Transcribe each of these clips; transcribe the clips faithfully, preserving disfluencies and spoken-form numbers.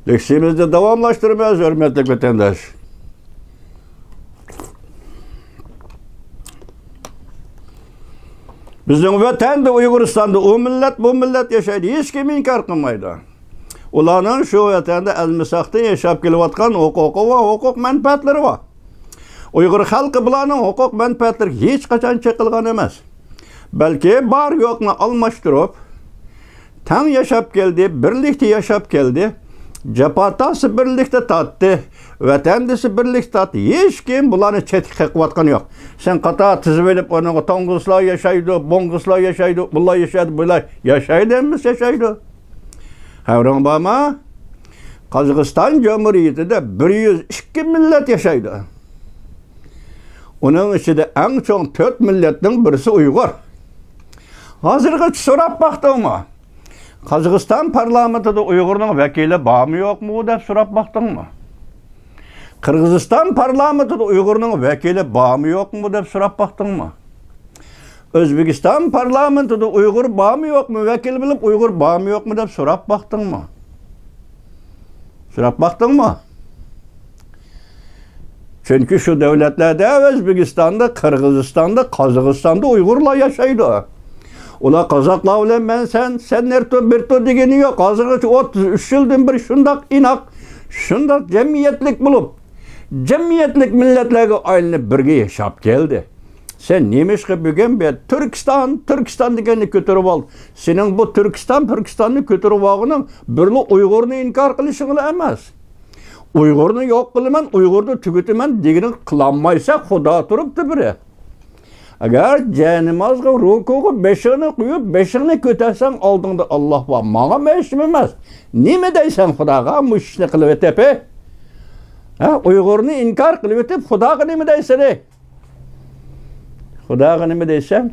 لېكسىيىمىزنى داۋاملاشتۇرىمىز، ھۆرمەتلىك ۋەتەنداش. بىزنىڭ ۋەتەندە، ئۇيغۇرىستاندا ئۇ مىللەت، بۇ مىللەت ياشايدۇ، ھېچكىم ئىنكار قىلمايدۇ. ئۇلارنىڭ شۇ ۋەتەندە ئەلمىساقتا ياشاپ كېلىۋاتقان ھوقۇقى ۋە ھوقۇق مەنپەئەتلىرى بار. ئۇيغۇر خەلقى بۇلارنىڭ ھوقۇق مەنپەئەتلىرىگە ھېچقاچان چېقىلغان ئەمەس. بەلكى بار يوقنى ئالماشتۇرۇپ، تەڭ ياشاپ كەلدى، بىرلىكتە ياشاپ كەلدى، جاپا تارتسا بىرلىكتە تارتتى، ۋەتەن دېسە بىرلىكتە تارتتى. ھېچكىم بۇلارنى چەتكە قېقىۋاتقان يوق. سەن قاتار تىزىۋېلىپ، ئۇنىڭغا توڭگۇزلار ياشايدۇ، بوڭگۇزلار ياشايدۇ، بۇلار ياشايدۇ، بۇلار ياشايدۇ، ھەممىسى ياشايدۇ. خەۋىرىڭ بارمۇ؟ قازاقىستان جۇمھۇرىيىتىدە بىر يۈز ئىككى مىللەت ياشايدۇ. ئۇنىڭ ئىچىدە ئەڭ چوڭ تۆت مىللەتنىڭ بىرسى ئۇيغۇر. ھازىرغىچە سوراپ باقتىڭمۇ؟ قازاقىستان پارلامېنتىدا ئۇيغۇرنىڭ ۋەكىلى بارمۇ يوقمۇ دەپ سوراپ باقتىڭمۇ؟ قىرغىزىستان پارلامېنتىدا ئۇيغۇرنىڭ ۋەكىلى بارمۇ يوقمۇ دەپ سوراپ باقتىڭمۇ؟ ئۆزبېكىستان پارلامېنتىدا ئۇيغۇر بارمۇ يوقمۇ، ۋەكىل بولۇپ ئۇيغۇر بارمۇ يوقمۇ دەپ سوراپ باقتىڭمۇ؟ سوراپ باقتىڭمۇ؟ چۈنكى شۇ دۆلەتلەردە، ئۆزبېكىستاندا، قىرغىزىستاندا، قازاقىستاندا ئۇيغۇرلار ياشايدۇ. ئۇلار قازاقلار بىلەن مەن سەن، سەن نېرتو بېرتو دېگىنى يوق. ھازىرغىچە ئوتتۇز ئۈچ يىلدىن بېرى شۇنداق ئىناق، شۇنداق جەمئىيەتلىك بولۇپ، جەمئىيەتلىك مىللەتلەرگە ئايلىنىپ بىرگە ياشاپ كەلدى. سەن نېمىشقا بۈگۈن بۇ تۈركىستان، تۈركىستان دېگەننى كۆتۈرۈپ ئال؟ سېنىڭ بۇ تۈركىستان، تۈركىستاننى كۆتۈرۈپ ئالغىنىڭ بىرلا ئۇيغۇرنى ئىنكار قىلىشىڭلا ئەمەس. ئۇيغۇرنى يوق قىلىمەن، ئۇيغۇرنى تۈگىتىمەن دېگىنىڭ قىلالمايسەن، خۇدا تۇرۇپتۇ بىرى. ئەگەر جاينامازغا، رۇكۇغا بېشىڭنى قويۇپ، بېشىڭنى كۆتەرسەڭ، ئالدىڭدا ئاللاھ بار. ماڭا ھېچنېمە ئەمەس. نېمە دەيسەن خۇداغا مۇشۇ ئىشنى قىلىۋېتىپ، ھە؟ ھە، ئۇيغۇرنى ئىنكار قىلىۋېتىپ، خۇداغا نېمە دەيسەن، ھەي؟ خۇداغا نېمە دەيسەن؟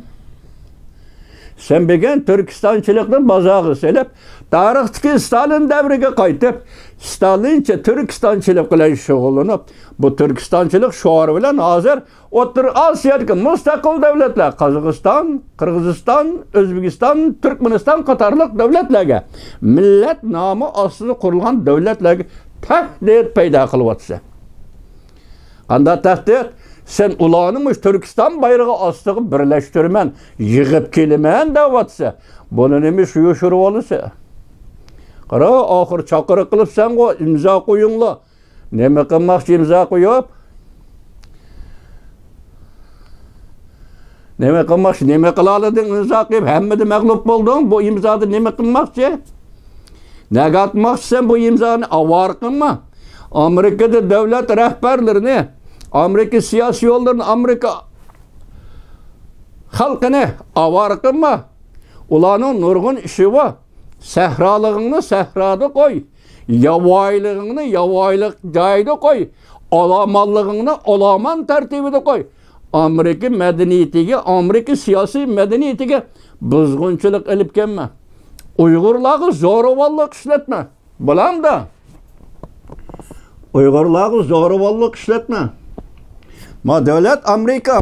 سەن بۈگۈن تۈركىستانچىلىقنى بازارغا سېلىپ، تارىختىكى ستالىن دەۋرىگە قايتىپ، ستالىنچە تۈركىستانچىلىق بىلەن شۇغۇللىنىپ، بۇ تۈركىستانچىلىق شوئارى بىلەن ھازىر ئوتتۇرا ئاسىيادىكى مۇستەقىل دۆلەتلەر، قازاقىستان، قىرغىزىستان، ئۆزبېكىستان، تۈركمەنىستان قاتارلىق دۆلەتلەرگە، مىللەت نامى ئاستىدا قۇرۇلغان دۆلەتلەرگە تەھدىت پەيدا قىلىۋاتىسەن. قانداق تەھدىت؟ سەن ئۇلارنى مۇشۇ تۈركىستان بايرىقى ئاستىغا بىرلەشتۈرىمەن، يىغىپ كېلىمەن دەۋاتىسەن. بۇنى نېمە يوشۇرۇۋالىسەن؟ قارا، ئاخىر چاقىرىق قىلىپسەنغۇ، ئىمزا قويۇڭلار. نېمە قىلماقچى ئىمزا قويۇپ؟ نېمە قىلماقچى؟ نېمە قىلالىدىڭ ئىمزا قويۇپ؟ ھەممىدە مەغلۇپ بولدۇڭ. بۇ ئىمزادا نېمە قىلماقچى؟ نەگە ئاتماقچىسەن بۇ ئىمزانى؟ ئاۋارە قىلما. ئامېرىكىدا دۆلەت رەھبەرلىرىنى، ئامېرىكا سىياسىيونلىرىنى، ئامېرىكا خەلقىنى ئاۋارە قىلما. ئۇلارنىڭ نۇرغۇن ئىشى بار. سەھرالىقىڭنى سەھرادا قوي. ياۋايىلىقىڭنى ياۋايىلىق جايىدا قوي. ئالامانلىقىڭنى ئالامان تەرتىپىدە قوي. ئامېرىكا مەدەنىيىتىگە، ئامېرىكا سىياسىي مەدەنىيىتىگە بۇزغۇنچىلىق ئېلىپ كەلمە. ئۇيغۇرلارغا زورىۋاللىق ئىشلەتمە. بولامدۇ؟ ئۇيغۇرلارغا زورىۋاللىق ئىشلەتمە. ما دۆلەت ئامېرىكا.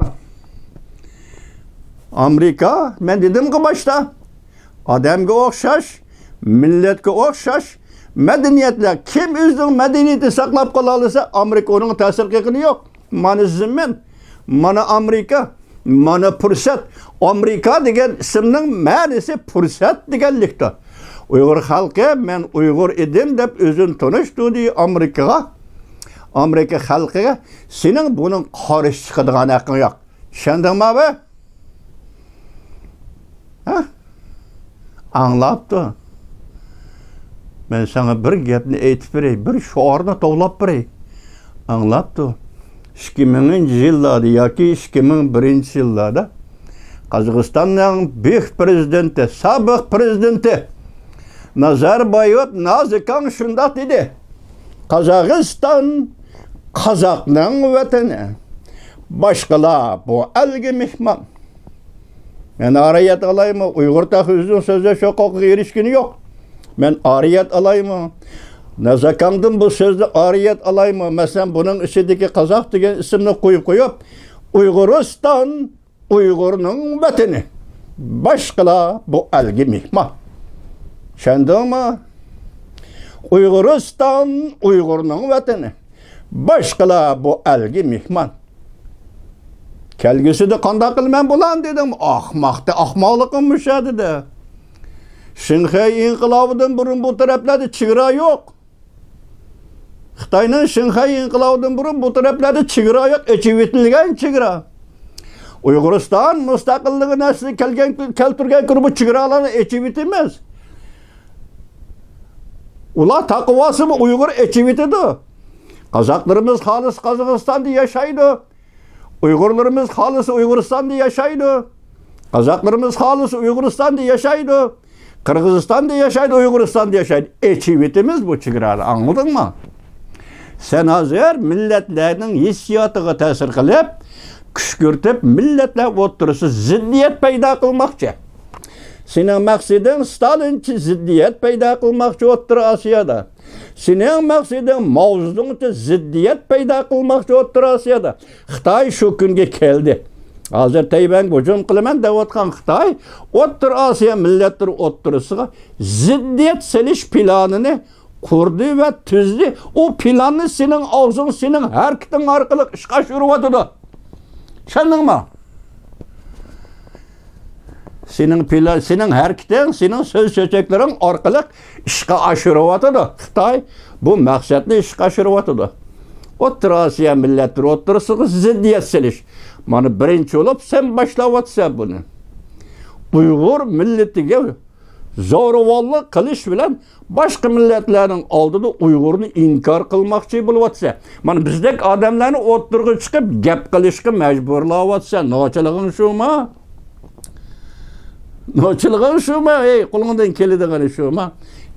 ئامېرىكا، مەن دېدىمغۇ باشتا، ئادەمگە ئوخشاش، مىللەتكە ئوخشاش مەدەنىيەتلەر. كىم ئۆزىنىڭ مەدەنىيىتىنى ساقلاپ قالالىسا، ئامېرىكا ئۇنىڭغا تەسىر قىلغىنى يوق. مانا سىزدىن مەن، مانا ئامېرىكا، مانا پۇرسەت. ئامېرىكا دېگەن ئىسىمنىڭ مەنىسى پۇرسەت دېگەنلىكتۇر. ئۇيغۇر خەلقى، مەن ئۇيغۇر ئىدىم دەپ ئۆزىنى تونۇشتۇردى ئامېرىكىغا. ئامېرىكا خەلقىگە سېنىڭ بۇنىڭ قارشى چىقىدىغان ھەققىڭ يوق. چۈشەندىڭمۇ بۇ؟ ھە؟ ئاڭلاپتۇ. مەن ساڭا بىر گەپنى ئېيتىپ بېرەي، بىر شوئارنى توۋلاپ بېرەي. ئاڭلاپتۇ. ئىككى مىڭىنچى يىللاردا ياكى ئىككى مىڭ بىرىنچى يىللاردا قازاقىستاننىڭ بۈيۈك پىرېزىدېنتى، سابىق پىرېزىدېنتى نازاربايېۋ نازىكاڭ شۇنداق دېدى: «قازاقىستان قازاقنىڭ ۋەتىنى. باشقىلار بۇ ئەلگە مېھمان.» مەن ئارىيەت ئالايمۇ؟ ئۇيغۇر تېخى ئۆزىنىڭ سۆزلەش ھوقۇقىغا ئېرىشكىنى يوق. مەن ئارىيەت ئالايمۇ؟ نازىكاڭدىن بۇ سۆزنى ئارىيەت ئالايمۇ؟ مەسىلەن، بۇنىڭ ئىچىدىكى قازاق دېگەن ئىسىمنى قويۇپ قويۇپ، ئۇيغۇرىستان ئۇيغۇرنىڭ ۋەتىنى. باشقىلار بۇ ئەلگە مېھمان. چۈشەندىڭمۇ؟ ئۇيغۇرىستان ئۇيغۇرنىڭ ۋەتىنى. باشقىلار بۇ ئەلگە مېھمان. كەلگۈسىدە قانداق قىلىمەن بۇلارنى دېدىم. ئاخماقتى ئاخماقلىقىم مۇشۇ دېدى. شىنخەي ئىنقىلابىدىن بۇرۇن بۇ تەرەپلەردە چېگرا يوق. خىتاينىڭ شىنخەي ئىنقىلابىدىن بۇرۇن بۇ تەرەپلەردە چېگرا يوق، ئېچىۋېتىلگەن چېگرا. ئۇيغۇرىستان مۇستەقىللىقىنى ئەسلىگە كەلگەن، كەلتۈرگەن كۈنى بۇ چېگرالارنى ئېچىۋېتىمىز. ئۇلار تاقىۋالسىمۇ ئۇيغۇر ئېچىۋېتىدۇ. قازاقلىرىمىز خالىسا قازاقىستاندا ياشايدۇ. ئۇيغۇرلىرىمىز خالىسا ئۇيغۇرىستاندا ياشايدۇ. قازاقلىرىمىز خالىسا ئۇيغۇرىستاندا ياشايدۇ. قىرغىزىستاندا ياشايدۇ، ئۇيغۇرىستاندا ياشايدۇ. ئېچىۋېتىمىز بۇ چېگرانى، ئاڭلىدىڭمۇ؟ سەن ھازىر مىللەتلەرنىڭ ھېسسىياتىغا تەسىر قىلىپ، كۈشكۈرتۈپ، مىللەتلەر ئوتتۇرىسىدا زىددىيەت پەيدا قىلماقچى. سېنىڭ مەقسىتىڭ ستالىنچە زىددىيەت پەيدا قىلماقچى ئوتتۇرا ئاسىيادا. سېنىڭ مەقسىتىڭ ماۋزېدۇڭچە زىددىيەت پەيدا قىلماقچى ئوتتۇرا ئاسىيادا. خىتاي شۇ كۈنگە كەلدى. ھازىر تەيۋەنگە ھۇجۇم قىلىمەن دەۋاتقان خىتاي ئوتتۇرا ئاسىيا مىللەتلىرى ئوتتۇرىسىغا زىددىيەت سېلىش پىلانىنى قۇردى ۋە تۈزدى. ئۇ پىلاننى سېنىڭ ئاغزىڭ، سېنىڭ ھەرىكىتىڭ ئارقىلىق ئىشقا ئاشۇرۇۋاتىدۇ. چۈشەندىڭمۇ؟ سېنىڭ پىلا-، سېنىڭ ھەرىكىتىڭ، سېنىڭ سۆز چۆچەكلىرىڭ ئارقىلىق ئىشقا ئاشۇرۇۋاتىدۇ. خىتاي بۇ مەقسەتنى ئىشقا ئاشۇرۇۋاتىدۇ. ئوتتۇرا ئاسىيا مىللەتلىرى ئوتتۇرىسىغا زىددىيەت سېلىش. مانا بىرىنچى بولۇپ سەن باشلاۋاتىسەن بۇنى. ئۇيغۇر مىللىتىگە زورىۋاللىق قىلىش بىلەن باشقا مىللەتلەرنىڭ ئالدىدا ئۇيغۇرنى ئىنكار قىلماقچى بولۇۋاتىسەن. مانا بىزدەك ئادەملەرنى ئوتتۇرىغا چىقىپ گەپ قىلىشقا مەجبۇرلاۋاتىسەن. نوچىلىقىڭ شۇما؟ نوچىلىقىڭ شۇما؟ ھەي، قولۇڭدىن كېلىدىغىنى شۇما؟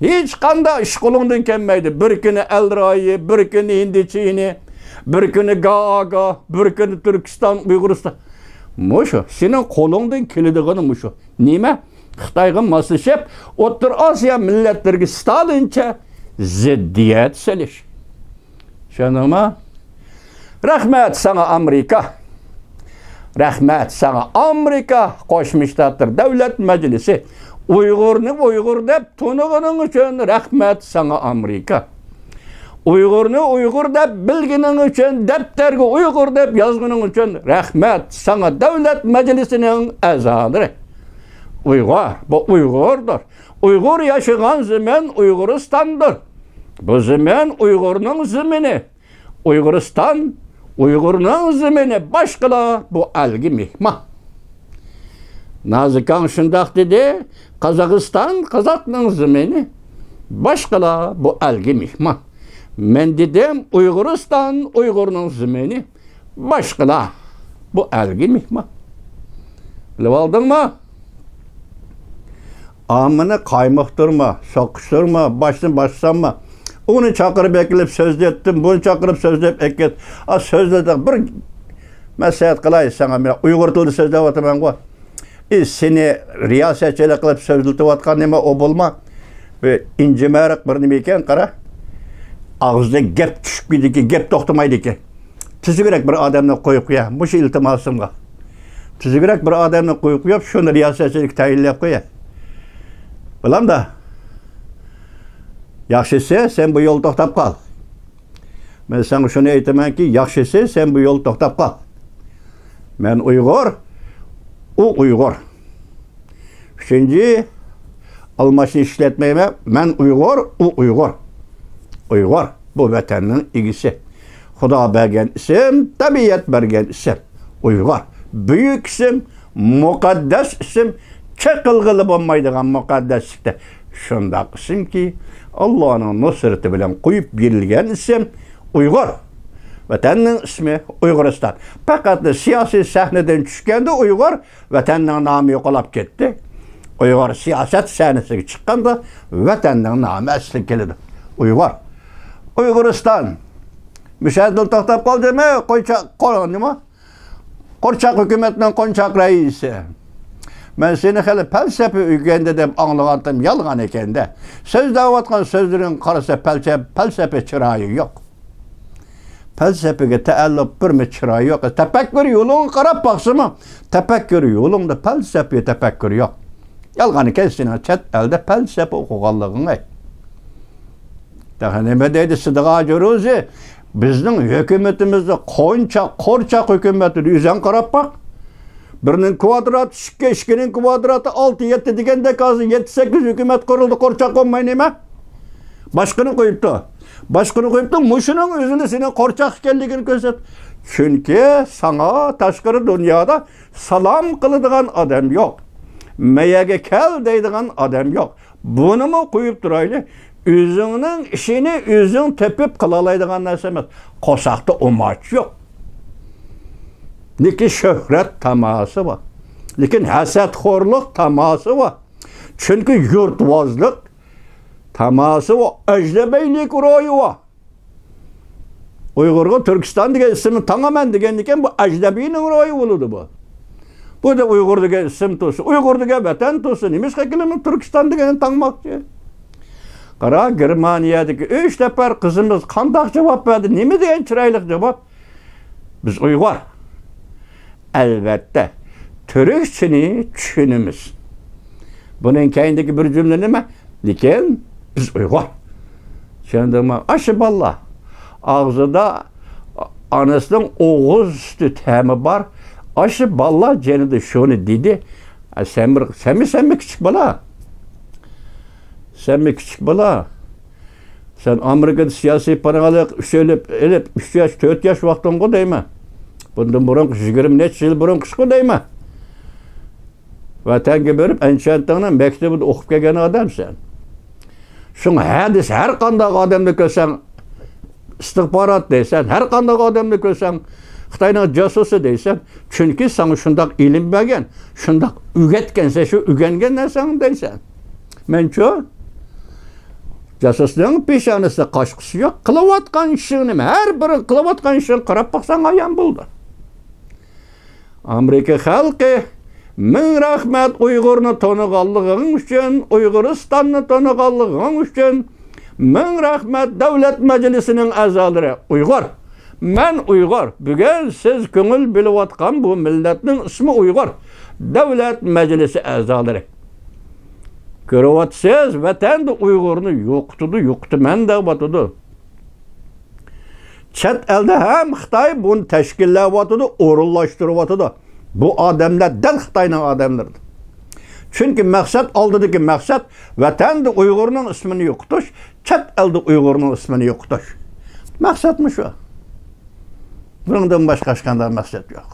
ھېچقانداق ئىش قولۇڭدىن كەلمەيدۇ. بىر كۈنى ئەل رايى، بىر كۈنى ھىندى چىنى، بىر كۈنى گاگا، بىر كۈنى تۈركىستان، ئۇيغۇرىستان. مۇشۇ، سېنىڭ قولۇڭدىن كېلىدىغىنى مۇشۇ. نېمە؟ خىتايغا ماسلىشىپ، ئوتتۇرا ئاسىيا مىللەتلىرىگە ستالىنچە زىددىيەت سېلىش. چۈشەندىڭمۇ؟ رەھمەت ساڭا، ئامېرىكا. رەھمەت ساڭا، ئامېرىكا قوشما شتاتلىرى دۆلەت مەجلىسى. ئۇيغۇرنى ئۇيغۇر دەپ تونۇغىنىڭ ئۈچۈن رەھمەت ساڭا، ئامېرىكا. ئۇيغۇرنى ئۇيغۇر دەپ بىلگىنىڭ ئۈچۈن، دەپتەرگە ئۇيغۇر دەپ يازغىنىڭ ئۈچۈن رەھمەت ساڭا، دۆلەت مەجلىسىنىڭ ئەزالىرى. ئۇيغۇر، بۇ ئۇيغۇردۇر. ئۇيغۇر ياشىغان زېمىن ئۇيغۇرىستاندۇر. بۇ زېمىن ئۇيغۇرنىڭ زېمىنى. ئۇيغۇرىستان ئۇيغۇرنىڭ زېمىنى، باشقىلار بۇ ئەلگە مېھمان. نازىكاڭ شۇنداق دېدى، قازاقىستان قازاقنىڭ زېمىنى، باشقىلار بۇ ئەلگە مېھمان. مەن دېدىم، ئۇيغۇرىستان ئۇيغۇرنىڭ زېمىنى، باشقىلار بۇ ئەلگە مېھمان. بىلىۋالدىڭمۇ؟ ئاممىنى قايمۇقتۇرما، سوقۇشتۇرما، باشتىن باشلىسامما. ئۇنى چاقىرىپ ئەكېلىپ سۆزلەتتىم، بۇنى چاقىرىپ سۆزلەپ ئەكەت. ئا، سۆزلىدىڭ. بىر مەسلىھەت قىلاي ساڭا، مەن ئۇيغۇر تىلىدا سۆزلەۋاتىمەنغۇ. ئى، سېنى رىياسەتچىلىك قىلىپ سۆزلىتىۋاتقان نېمە ئۇ بولما؟ بىر ئىنجىمەرىق بىر نېمە ئىكەن، قارا. ئاغزىدا گەپ چۈشۈپ كېتىدىكەن، گەپ توختىمايدىكەن. تۈزۈكرەك بىر ئادەمنى قويۇپ قويە، مۇشۇ ئىلتىماسىمغا. تۈزۈكرەك بىر ئادەمنى قويۇپ قويۇپ، شۇنى رىياسەتچىلىككە تەيىنلەپ قويە. بىلەمدا؟ ياخشىسى، سەن بۇ يولدا توختاپ قال. مەن ساڭا شۇنى ئېيتىمەنكى، ياخشىسى، سەن بۇ يولدا توختاپ قال. مەن ئۇيغۇر، ئۇ ئۇيغۇر. ئۈچىنچى، ئالماشنى ئىشلەتمەيمەن. مەن ئۇيغۇر، ئۇ ئۇيغۇر. ئۇيغۇر، بۇ ۋەتەننىڭ ئىگىسى. خۇدا بەرگەن ئىسىم، تەبىئەت بەرگەن ئىسىم. ئۇيغۇر. بۈيۈك ئىسىم، مۇقەددەس ئىسىم، چېقىلغىلى بولمايدىغان مۇقەددەسلىكتە. شۇنداق ئىسىمكى، ئاللانىڭ نۇسرىتى بىلەن قويۇپ بېرىلگەن ئىسىم ئۇيغۇر. ۋەتەننىڭ ئىسمى ئۇيغۇرىستان. پەقەتلا سىياسىي سەھنىدىن چۈشكەندە ئۇيغۇر، ۋەتەننىڭ نامى يوقالاپ كەتتى. ئۇيغۇر سىياسەت سەھنىسىگە چىققاندا ۋەتەننىڭ نامى ئەسلىگە كېلىدۇ. ئۇيغۇر. ئۇيغۇرىستان. مۇشۇ يەردىلا توختاپ قالدىمۇ؟ قويچا-، قو-، نېمە؟ قورچاق ھۆكۈمەتنىڭ قونچاق رەئىسى. مەن سېنى خېلى پەلسەپە ئۆگەندى دەپ ئاڭلىغانتىم، يالغان ئىكەن-دە. سۆزلەۋاتقان سۆزلىرىڭگە قارىسا پەلسە-، پەلسەپە چىرايى يوق. پەلسەپىگە تەئەللۇق بىرمۇ چىرايى يوق. تەپەككۇر يولۇڭغا قاراپ باقسىمۇ، تەپەككۇر يولۇڭدا پەلسەپە تەپەككۇر يوق. يالغان ئىكەن سېنىڭ چەت ئەلدە پەلسەپە ئوقۇغانلىقىڭ، ئەي. تېخى نېمە دەيدۇ سىدىق ھاجى روزى؟ بىزنىڭ ھۆكۈمىتىمىزنى قونچاق، قورچاق ھۆكۈمەت دېدى. ئۆزۈڭ قاراپ باق. بىرنىڭ كۋادراتى ئىككى، ئىككىنىڭ كۋادراتى ئالتە، يەتتە دېگەندەك ھازىر يەتتە، سەككىز ھۆكۈمەت قۇرۇلدى، قورچاق بولماي نېمە؟ باشقىنى قويۇپتۇ. باشقىنى قويۇپتۇ. مۇشۇنىڭ ئۆزىلا سېنىڭ قورچاق ئىكەنلىكىنى كۆرسەت. چۈنكى ساڭا تاشقىرى دۇنيادا سالام قىلىدىغان ئادەم يوق. مەيەگە كەل دەيدىغان ئادەم يوق. بۇنىمۇ قويۇپ تۇرايلى. ئۆزۈڭنىڭ ئىشىنى ئۆزۈڭ تېپىپ قىلالايدىغان نەرسە ئەمەس. قورساقتا ئۇماچ يوق. لېكىن شۆھرەت تاماسى بار. لېكىن ھەسەتخورلۇق تاماسى بار. چۈنكى يۇرتۋازلىق تاماسى بار. ئەجنەبىيلىك روھى بار. ئۇيغۇرغا تۈركىستان دېگەن ئىسىمنى تاڭىمەن دېگەندىكىن، بۇ ئەجنەبىينىڭ روھى بولىدۇ بۇ. بۇ يەردە ئۇيغۇر دېگەن ئىسىم تۇرسا، ئۇيغۇر دېگەن ۋەتەن تۇرسا، نېمىشقا كېلىمىز تۈركىستان دېگەننى تاڭماقچى؟ قارا، گېرمانىيەدىكى ئۈچ نەپەر قىزىمىز قانداق جاۋاب بەردى؟ نېمە دېگەن چىرايلىق جاۋاب؟ بىز ئۇيغۇر. ئەلۋەتتە، تۈركچىنى چۈشىنىمىز. بۇنىڭ كەينىدىكى بىر جۈملە نېمە؟ لېكىن بىز ئۇيغۇر. چۈشەندىڭمۇ؟ ئاشۇ بالىلار ئاغزىدا ئانىسىنىڭ ئوغۇز سۈتى تەمى بار. ئاشۇ بالىلار جېنىدا شۇنى دېدى. ئە، سەنمۇ، سەنمۇ، سەنمۇ كىچىك بالا. سەنمۇ كىچىك بالا. سەن ئامېرىكىدا سىياسىي پاناھلىق ئۈچ ئېلىپ، ئېلىپ، ئۈچ ياش، تۆت ياش ۋاقتىڭغۇ دەيمەن. بۇندىن بۇرۇنقى يىگىرمە نەچچە يىل بۇرۇنقى ئىشقۇ دەيمەن. ۋەتەنگە بېرىپ، ئەنچۈەنتىڭنىڭ مەكتىۋىدە ئوقۇپ كەلگەن ئادەمسەن. شۇڭا ھەدىسە ھەر قانداق ئادەمنى كۆرسەڭ، ئىستىخبارات دەيسەن، ھەر قانداق ئادەمنى كۆرسەڭ، خىتاينىڭ جاسۇسى دەيسەن. چۈنكى ساڭا شۇنداق ئىلىم بەرگەن، شۇنداق ئۆگەتكەن، سەن شۇ ئۆگەنگەن نەرسەڭنى دەيسەن. مەنچۇ؟ جاسۇسنىڭ پېشانىسىدا قاچقۇسى يوق. قىلىۋاتقان ئىشىڭنى، ھەر بىر قىلىۋاتقان ئىشىڭنى قاراپ باقساڭ ئايان بولىدۇ. ئامېرىكا خەلقى، مىڭ رەھمەت ئۇيغۇرنى تونۇغانلىقىڭ ئۈچۈن، ئۇيغۇرىستاننى تونۇغانلىقىڭ ئۈچۈن. مىڭ رەھمەت دۆلەت مەجلىسىنىڭ ئەزالىرى. ئۇيغۇر. مەن ئۇيغۇر. بۈگۈن سىز كۆڭۈل بۆلۈۋاتقان بۇ مىللەتنىڭ ئىسمى ئۇيغۇر. دۆلەت مەجلىسى ئەزالىرى. كۆرۈۋاتىسىز، ۋەتەندە ئۇيغۇرنى يوقىتىدۇ، يوقىتىمەن دەۋاتىدۇ. چەت ئەلدە ھەم خىتاي بۇنى تەشكىللەۋاتىدۇ، ئورۇنلاشتۇرۇۋاتىدۇ. بۇ ئادەملەر دەل خىتاينىڭ ئادەملىرىدۇر. چۈنكى مەقسەت، ئالدىدىكى مەقسەت ۋەتەندە ئۇيغۇرنىڭ ئىسمىنى يوقىتىش، چەت ئەلدە ئۇيغۇرنىڭ ئىسمىنى يوقىتىش. مەقسەتمۇ شۇ. بۇنىڭدىن باشقا ھېچقانداق مەقسەت يوق.